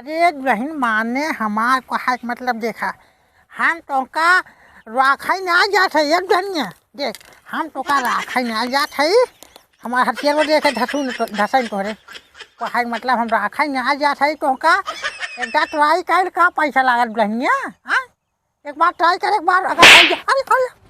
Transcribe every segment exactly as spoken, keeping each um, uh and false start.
अरे दुलहिन, माने हमार कहा के मतलब देखा, हम तोका राखै ना जात है, ये दुलहिनिया, देख, हम तोका राखै ना जात है, हमार हथियार वो देखे धसुन तो, धसैन तोहरे, कहा के मतलब हम राखै ना जात है तोका, एक बार try कर, का पैसा लागत दुलहिनिया, हाँ? एक बार try कर, एक बार अगर हो जा, अरे,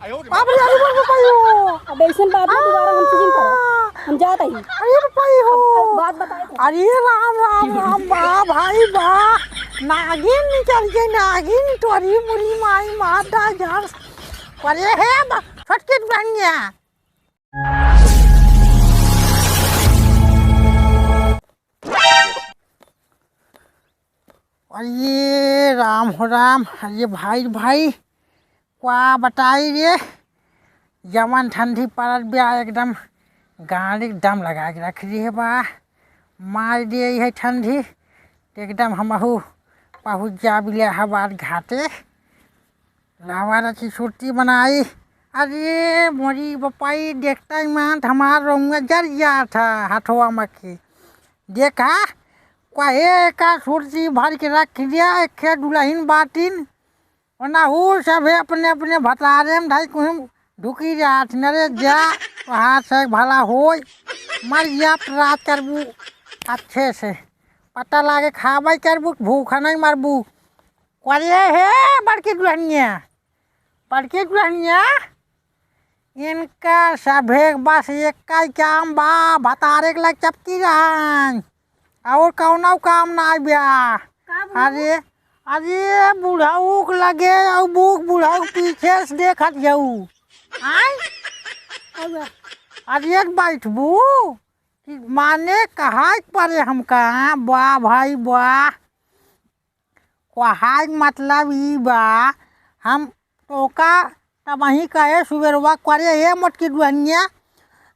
अरे, बाप रे, अरे, बाप रे, भाई हो। अब ऐसन बात ना दोबारा हमसे जिन करो। हाँ। हम जात ही। अरे, भाई हो। अब, अब बात बताए थे। अरे, राम, राम, राम, बा, भाई, बा। नागिन निकल के, नागिन तोरी मुरी माई मार दा जान। अरे, हे, बा, छोटकी दुलहिनिया। अरे राम हो राम, अरे भाई, भाई, का बताई रे, जवन ठंडी पड़त बा, एकदम गाड़ी दम लगा के रख दिए बा, मार दिए है ठंडी, एकदम हमहू पहुँच जाब इलाहाबाद घाटे। लावा रची सुरती बनाई। अरे मोरी बपाई, देखता ही मान हमार रउआ जर जात है हथवा मक्खी। देखा, कहे का सुरती भर के रख दिया, एक खे दुलहिन बाटिन। ओना हू सभे अपने अपने भतारे में ढाई कुहिम ढुकी जात। नरे जा, वहाँ से भला होई, मर जात रात करबू अच्छे से। पता लागे खाबै करबू, भूखा नहीं मरबू। करिए हे बड़की दुलहिनिया, बड़की दुलहिनिया, इनका सभे बस एक्कै काम बा, भतारे के लग चपकी रहन, और कौनो काम ना बा। का बोलू? अरे, अरे बुढ़ऊ के लगे, और बूक बुढ़ऊ के पीछे से देखत जाऊ। आय? का बा? अरे एक बैठबू, कि माने कहा परे हमका, बा भाई बा। कहाई मतलब ई बा, हम तोका तबही कहे सुबेरवा करे, "ए मोटकी दुलहिनिया,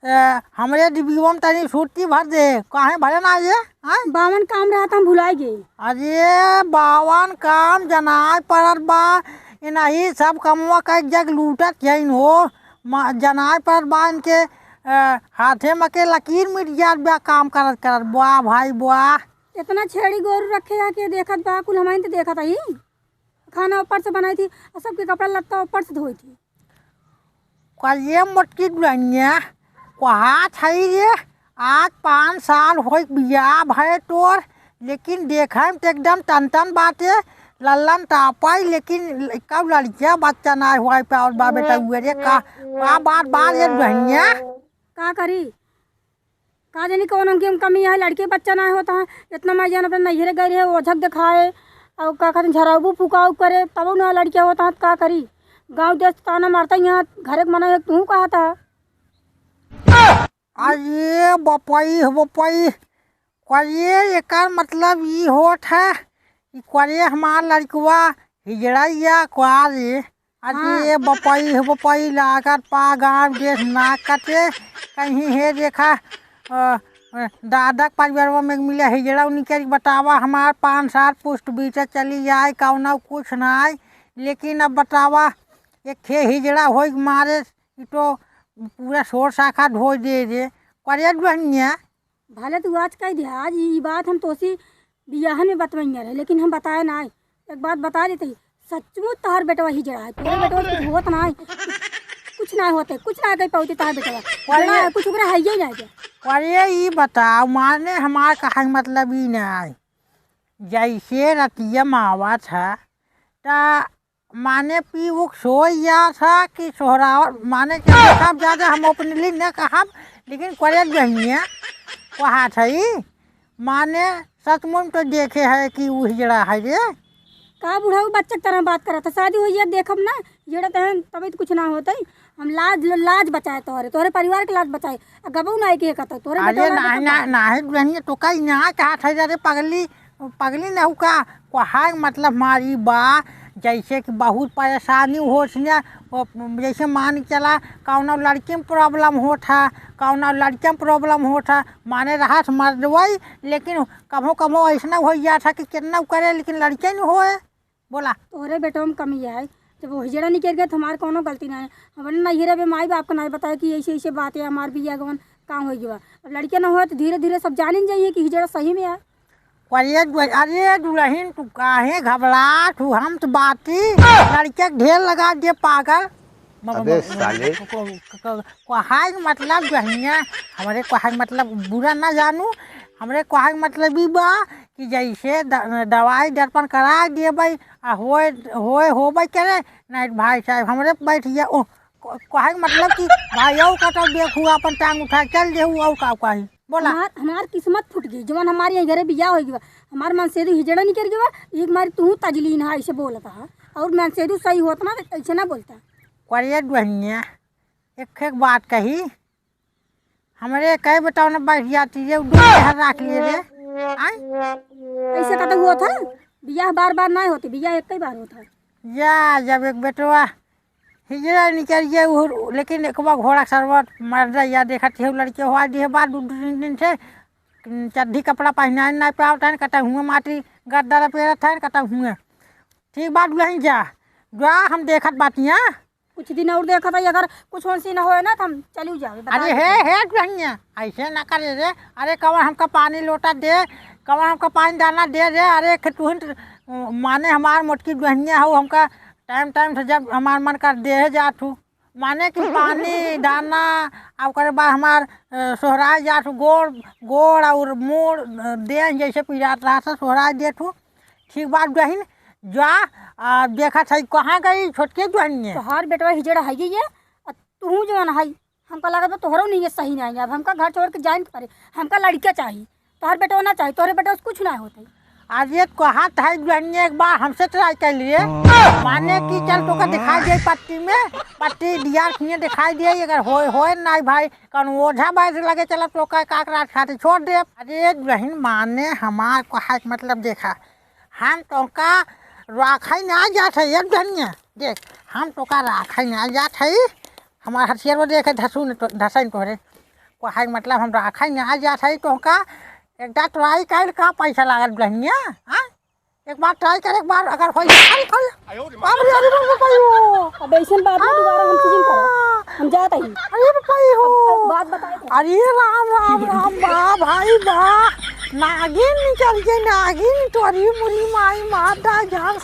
ए, हमरे डिब्बीवा में तनी सुरती भर दे।" काहे भरे ना ये? हैं? बावन काम रहत हम भुलाइ गए। अरे बावन काम जनाय पड़त बा, इनही सब कमवा का एक जग लूटत हइन हो। म-, जनाय पड़त बा इनके, ए, हाथे में के लकीर मिट जात बा काम करत करत। बा भाई बा। इतना छेड़ी गोरू रखे है के देखत बा, कुल हमइन त देखत ही। खाना ऊपर से बनाई थी और सबके कपड़ा लत्ता ऊपर से धोई थी। कल ये मोटकी दुलहिनिया, कहा थई रे, आज पाँच साल होई बियाह भए तोर, लेकिन देखे में तो एकदम टन टन बाटे, लल्लन तापाई, लेकिन कब लड़किया बच्चा ना हुआ पावत बा बेटा हुए रे, का, का बात बा ये दुलहिनिया? का करी? का जानी कौन हमके में कमी है, लड़के बच्चा ना होता है। इतना मैं जान अपने नैहरे गए रहे, ओझक दिखाए, और का कहते हैं, झराबू फुकाऊ करे, तब ना लड़के होता है, का करी? गाँव देश ताना मारता ही, यहाँ घरे के मना एक तू कहा था। अरे बपई हो बपई, करिए एकर मतलब ई होत है कि करिए हमार लड़कवा हिजड़ा या का रे? अरे हाँ। बपई हो बपई, लागत पा गाँव देश ना कटे कहीं। हे देखा, अ, अ, दादा के परिवारवा में मिले हिजड़ा निकल के बतावा, हमार पाँच साल पुष्ट बीते चली जाए, कौनो कुछ ना आए। लेकिन अब बतावा, एक खे हिजड़ा होई मारे, ई तो पूरा सोर शाखा ढोई दे रे। करे दुलहिनिया। भले तू आज कह दिया, आज ई बात हम तोसी बियाहन में बतवैया रहे, लेकिन हम बताए ना। एक बात बता देते ही, सचमुच तोहर बेटवा हिजड़ा है, तोहर बेटवा कुछ होत ना है, कुछ ना होते, कुछ ना कह पाते तोहर बेटवा। अरे हिजड़ा है, कुछ ओकरा है ही ना है। अरे ई बताओ, माने हमार कहा के मतलब ई ना है, जैसे रतिया में आवत है, त माने पी उक सोई जात है कि सोहरावत, माने कि देखब ज्यादा हम ओपनली न कहब, लेकिन करे दुलहिनिया कहा थई, माने सचमुच तो देखे है कि उ हिजड़ा है रे। का बुढ़ऊ बच्चा के तरह बात करत है? शादी होई है, देखब ना, हिजड़ा तहन तबे तो कुछ ना होतई। हम लाज, लाज बचाए तोहरे, तोहरे परिवार के लाज बचाए। आ गबऊ ना के कहता, तोहरे अरे बेटवा ना नाहीं, देखब। ना, नाहीं दुलहिनिया, तो कहीं ना चाहत है रे पगली, पगली न हुका, कोहाय मतलब मारी बा, जैसे कि बहुत परेशानी होत है, वो जैसे मान के चला, कौनो लड़की में problem होत है, कौनो लड़के में problem होत है, माने रहत मर्दवई, लेकिन कभो कभो ऐसना हो जात है कि कितना करे, लेकिन लड़के न होए। बोला। तोहरे बेटवा में कमी है, जब वो हिजड़ा निकल गए तो हमार कौनो गलती ना है। हमने नैहरे में माई बाप को ना बताया कि ऐसे ऐसे बात है, हमार बिया गवन काम हो गया। अब लड़के ना होए तो धीरे धीरे सब जान ही जाइए कि हिजड़ा सही में है। अरे दु-, अरे दुलहिन, तू काहे घबरात हू? हम तो बाटी लड़के के ढेर लगा दिए पागल। म-, म-, अबे म-, साले। क-, क-, क-, क-, कोहाई के मतलब दुलहिनिया, हमरे कोहाई के मतलब बुरा ना जानू, हमरे कोहाई के मतलब ई बा कि जैसे द-, दवाई दर्पण करा दिए भाई, आ होए, होए होबे करे, नहीं भाई साहब, हमरे बैठ गया, ओ, को-, कोहाई के मतलब कि भाई, औ का तो देखू, अपन टांग उठा के चल देहू, औ का कोहाई? बोला। हमार, हमार किस्मत फूट गई, जवन हमारे यहाँ घरे बियाह हो गया, हमार मनसेदू हिजड़ा निकल गया, एक मारी तू तजलीन है, ऐसे बोलता है, और मनसेदू सही होता ना, तो ऐसे ना बोलता। करिए दुल्हनिया, एक, एक बात कही, हमरे कई बताओ ना, बैठ जाती रे, उ दूध के हर रख लिए रे। आय? ऐसे कहते हुआ था, बियाह बार बार ना होते, बियाह एक ही बार होता है। या, जब एक बेटवा हिजड़ा निकल गया, उ, लेकिन एक बार घोड़ा सरवा मर जा, या देखत है, लड़के हुआ दिए बार दू, दू तीन दिन से, चड्ढी कपड़ा पहनाए ना पावत है, कहता हुए माटी गद्दा पेरत है, कहता हुए। ठीक बात नहीं जा, जा हम देखत बातियाँ। कुछ दिन और देखा था, अगर कुछ वंसी ना होए ना, तो हम चली जावे, बता अरे दे। हे, हे दुल्हनिया, ऐसे ना करे रे। अरे कवन हमका पानी लोटा दे, कवन हमका पानी दाना दे रे। अरे खे-, तुहिन त, माने हमार मोटकी दुल्हनिया हो, हमका टाइम टाइम से जब हमार मन कर दे जात हूँ, माने कि पानी दाना, आ ओकरे बाद हमार, अ, सोहराए जात हूँ, गोड़, गोड़ और मोड़, अ, दे जैसे पिरात रहा था, सोहराए देत हूँ। ठीक बात दुल्हन, जा, आ, देखत है कहाँ गई छोटकी दुल्हनिया। तोहार बेटवा हिजड़ा है ये, आ तू जवन है, हमका लागत बा तोहरो नहीं है सही नहीं है। अब हमका घर छोड़ के जाए के पड़े, हमका लड़के चाहिए, तोहर बेटवा ना चाहिए, तोहरे बेटवा से कुछ ना होते। आज ये कहत है दुल्हनिया एक बार हमसे ट्राई कर लिए, माने कि चल तोका दिखाई दे पट्टी में, पट्टी दिया खिए दिखाई दे, अगर होए, होए ना भाई, कौन ओझा बैद लगे चला तोका काकराज खातिर छोड़ दे। अरे दुल्हन माने हमार कहा के मतलब देखा, हम तोका राखै ना जात है, एक जनिया। देख, हम तोका राखै ना जात है। हमार हथियार वो देखे धसू न तो, धसै न तोहरे। कोहाई मतलब हम राखै ना जात है तोका। एक बार ट्राई कर, का पैसा लागत दुल्हनिया? हाँ? एक बार ट्राई कर, एक बार अगर होई, अरे, अरे, बाप रे, अरे, बाप रे, बाप रे, ओ। अब ऐसन बात ना दोबारा हमसे जिन करो। हम जात हई। अरे बाप रे, ओ। अब, अब बात बताए थे। अरे राम, राम, राम, बा भाई बा, नागिन निकल के, नागिन तोरी मुरी माई मार दा जान।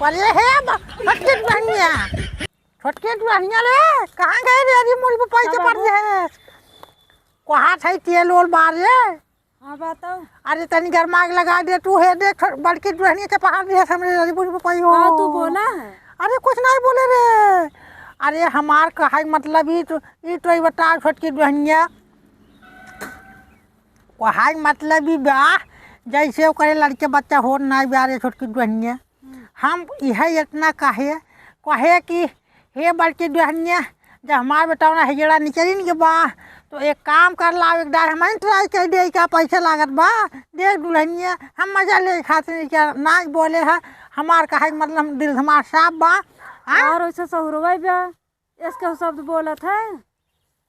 अरे हे बा, छोटकी दुल्हनिया, छोटकी दुल्हनिया रे, कहाँ गए रे? अरे मोरी पे पैसे हाँ पड़ बाबू। गए। कहा था तेल ओल बार रे? हाँ बताओ। अरे तनी गरमा के लगा दे तू, हे देख बड़की दुल्हनिया के पहाड़ दिया हमरे अरे बुढ़ पे पाई हो। हाँ तू बोला है। अरे कुछ नहीं बोले रे। अरे हमार कहाई मतलब ई तो, ई तो ई बताओ छोटकी दुल्हनिया। कहाई मतलब ई बा, जैसे ओकरे लड़के बच्चा होत नाई बा रे छोटकी दुल्हनिया। हम्म। हम इहे इतना कहे, कहे कि हे बड़की दुल्हनिया, जब हमार बेटौना हिजड़ा निकलिन के बा, तो एक काम कर लाओ, एक दार हमहीं ट्राई कर दे, का पैसा लागत बा, देख दुल्हनिया, हम मजा ले खातिर क्या ना बोले है, हमार कहे के मतलब दिल हमार साफ बा। हाँ? और ऐसे सहुरवा बा, इसके शब्द बोलत है।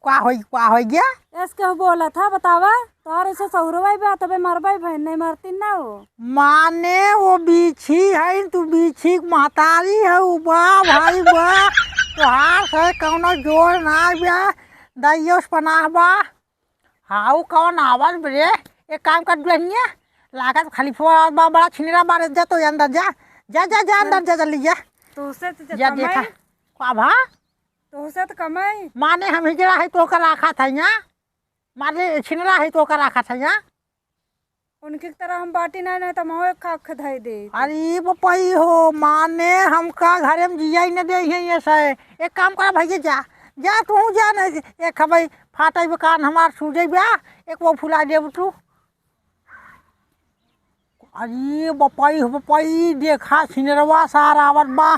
का होई, का होई गया? इसके बोलत है, बतावा, तोहर ऐसे सहुरवा बा, तबे मरबे भैन, नहीं मरती ना हो। माने वो बीछी है, तू बीछी के महतारी है, उ बा भाई बा, तोहार से कौनो जोड़ ना बा, दैयो से पनाह बा। हाउ कौन आवाज बे रे? एक काम कर दुल्हनिया, लागत खलीफवा आवत बा, बड़ा छिनरा बारे, जा तो अंदर जा, जा, जा, जा अंदर जा, जल्दी जा। तोसे तो जा कमाई। देखा, का भा? तोसे तो कमाई। माने हम हिजड़ा है तो ओकर राखा था यहाँ, माने छिनरा है तो ओकर राखा था यहाँ। उनकी तरह हम बाटी नहीं, नहीं तो हम एक खाक धई दे। अरे बपई हो, माने हमका घरे में जिया ही न दे है ये से। एक काम करा भैया, जा, जा तू जा न, एक भाई फाटे बे कान हमार सूझे बा, एक वो फुला देबू तू। अरे बपई हो बपई, देखा छिनरवा सार आवत बा।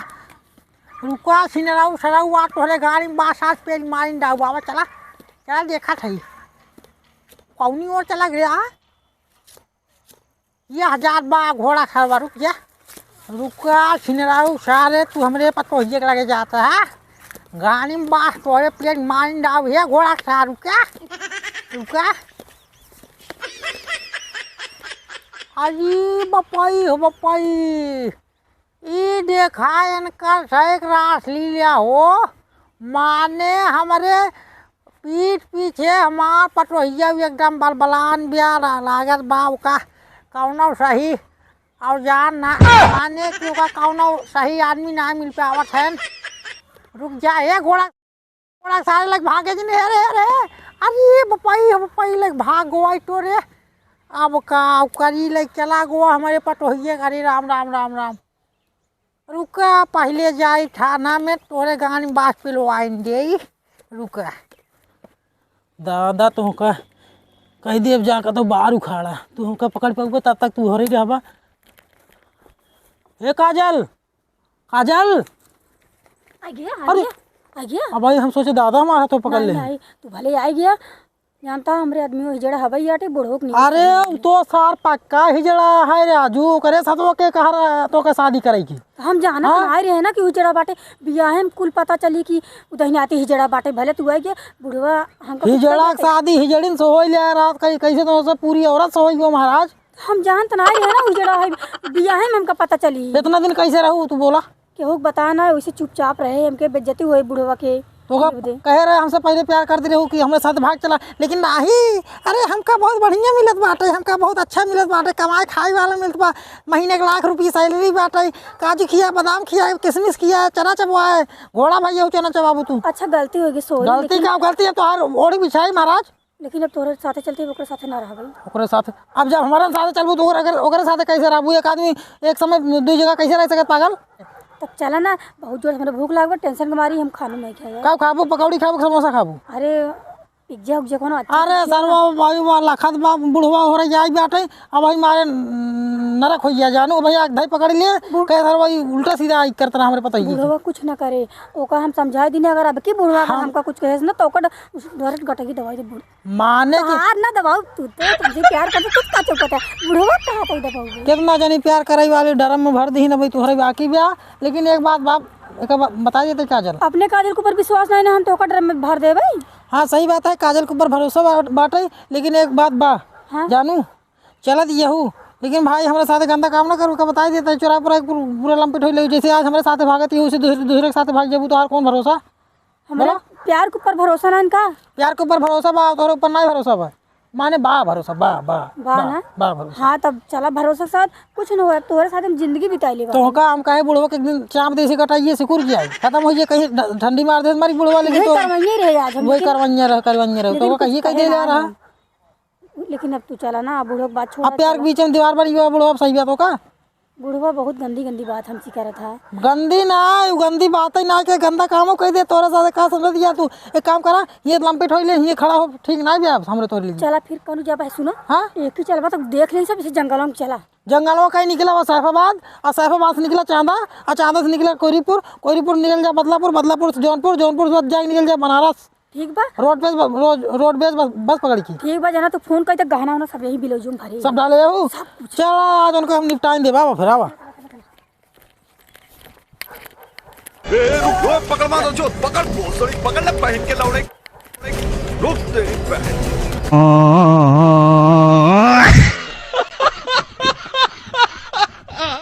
रुका छिनरऊ सरऊ आ तोहरे गाड़ी में बा, सास पेज मारिन डाऊ बाबा, चला, चला देखा थई। कौनी ओर चला गया? ये हजार बा घोड़ा खरवा, रुक जा। रुका छिनराऊ सारे, तू हमरे पतोहिए के लगे जाता है। गाड़ी में बास तोरे पेट मारिन डाव है घोड़ा सारू क्या? रुका। अरे बपई हो बपई। ई देखा इनकर सैक रास ली लिया हो, माने हमरे पीठ पीछे हमार पटोहिया भी एकदम बलबलान बिया ला-, लागत बा ओका। कौनो सही औजार ना, माने कि ओका कौनो सही आदमी ना मिल पावत है। रुक जा, ए घोड़ा, घोड़ा सारे लग भागे जी, अरे, अरे, अरे बपई, बपई लग भाग गोवा तो रे। अब का, अब करी लग चला गोवा हमरे पटोहिए, अरे राम, राम, राम, राम। रुका, पहिले जाई थाना में, तोरे गान बास पिलवाइन देई। रुका। दादा, तोहका कह देब जा, कतौ बाहर उखाड़ा। तू हमका पकड़ पउबे, तब तक तू हरे रहबा। ए काजल, काजल। आ गया, आ अरे। गया, आ गया। अब भाई, हम सोचे दादा हमारा तो पकड़ नहीं, ले। नहीं, तू भले आ गया। जानता, हमरे आदमी वो हिजड़ा हवाई आटे, बुढ़ो के नहीं अरे, पसंद उ तो सार पक्का हिजड़ा है राजू, ओकरे साथ वो के कहा रहा, तो के शादी करे की? हम जानत हाँ? ना आए रहे ना कि हिजड़ा बाटे, बियाहे में कुल पता चली कि उदहिन आती हिजड़ा बाटे, भले तू आए के बुढ़वा हमको कुछ हिजड़ा कह के देते। शादी हिजड़िन से होई ले रात कहीं, कैसे तो से पूरी औरत से होई गो महाराज। हम जानत ना आए रहे ना हिजड़ा है, बियाहे में हमका पता चली। इतना दिन कैसे रहू तू बोला? केहू के बताया ना, वैसे चुपचाप रहे, हमके बेइज्जती होई बुढ़वा के। तो का ये दे। कहे रहे हमसे पहले प्यार करते रहो कि हमरे साथ भाग चला, लेकिन नाही। अरे हमका बहुत बढ़िया मिलत बाटे, हमका बहुत अच्छा मिलत बाटे, कमाए खाए वाला मिलत बा, महीने के लाख रुपये सैलरी बाटे, काजू खिया, बादाम खिया, किशमिश खिया, चना चबवाए, घोड़ा भैया चना चबाबू तू। अच्छा गलती होगी, सॉरी, गलती लेकिन का गलती है तोहार ओढ़ी बिछाई महाराज। लेकिन अब तोहरे साथे चलते ओकरे साथे ना रहबै। ओकरे साथे? अब जब हमारे साथे चलबू तो ओकरे, ओकरे साथे कैसे रहबू? एक आदमी एक समय दू जगह कैसे रह सकत पागल? तब चला ना, बहुत जोर से हमरा भूख लागल बा, टेंशन के मारी हम खानू नहीं खाया। का खाबू? पकौड़ी खाबू, समोसा खाबू? अरे पिज्जा उज्जा कोनो अच्छा अरे पिज्जा सरवा ना। भाई वा लखत बा बुढ़वा हो रही आई बाटे, अब भाई मारे नरक हो गया जानू भैया, एक धाई पकड़ लिए, बु- कहे सरवा ई उल्टा सीधा आई करत रहा हमरे पता ही बुढ़वा कुछ ना करे, ओका हम समझाई दीने, अगर अब की बुढ़वा अगर हाँ। हमका कुछ कहे ना तो ओकर डर गटकी दवाई दे बुढ़ माने कि तोहार ना दबाऊ, तू तो तुमसे प्यार करते, तू का चौकत है? बुढ़वा कहाँ पे दबाऊ? कितना जनी प्यार करे वाली ड्रम में भर दी ना भाई, तोहरे बाकी बा। लेकिन एक बात बाप, एक बात बता देते काजल। अपने काजल के ऊपर विश्वास नहीं ना, हम तो ओकर ड्रम में भर देबै। हाँ सही बात है, काजल के ऊपर भरोसा बा-, बाटे, लेकिन एक बात बा हाँ? जानू, चलत यहू, लेकिन भाई हमरे साथे गंदा काम ना करू, का बता देते, चोरा पूरा पूरा लंपिट हो ले, जैसे आज हमरे साथे भागत यहू से दूसरे, दूसरे के साथे भाग जाबू, तो और कौन भरोसा? हमरा बोला? प्यार के ऊपर भरोसा ना इनका। प्यार के ऊपर भरोसा बा, तोहरे ऊपर ना भरोसा बा। माने बा भरोसा, बा, बा, बा बा, ना? बा भरोसा। हाँ, तब चला भरोसा के साथ कुछ न होए, तोहरे साथ हम जिंदगी बिताई लेबा। तो का हम काहे बुढ़वा के एक दिन चाप दे से कटाइए, सिकुड़ जाए, खत्म हो जाए, कहीं ठ-, ठंडी मार दे, मारी बुढ़वा, लेकिन यही तो करवाइए रहे आज हम, वही लेकिन करवाइए रहे, करवाइए रहे, लेकिन तो कुछ कहिए कह कहे दे ना रहा। हम। लेकिन अब तू चला ना, बुढ़वा के बात छोड़ा, अब प्यार के चला। बीच में दीवार बनी हुआ, बुढ़वा, अब सही बात हो का? बुढ़वा बहुत गंदी गंदी बात हमसे करत है। गंदी ना, उ गंदी बात ही ना, के गंदा कामो कह दे, तोरा साथे का समझ दिया तू? एक काम करा, ये लंपेट होई ले, ये खड़ा हो, ठीक ना बे, अब हमरे तोरे लिए। चला फिर कौनो जब है, सुनो। हाँ? एक ही चलबा तो देख ले सब, इसे जंगलों में चला। जंगलों का ही निकला वो सैफाबाद, और सैफाबाद से निकला चांदा, और चांदा से निकला कोरीपुर, कोरीपुर निकल जा बदलापुर, बदलापुर से जौनपुर, जौनपुर से जाके निकल जा बनारस। ठीक बा। रोड पे बस, रोड, रोड पे बस, बस पकड़ के। ठीक बा, जना तू फोन करी त गहना उहना सब यही बिलौजू में भरी। सब डाले हो? सब कुछ। चला, आज उनको हम निपटाइन देबा, फिर आवा। ए, रुक, रुक, पकड़ मार दो, जो, पकड़, भोसड़ी, पकड़ ले, बहन के लौड़े। रुक, तेरी बहन।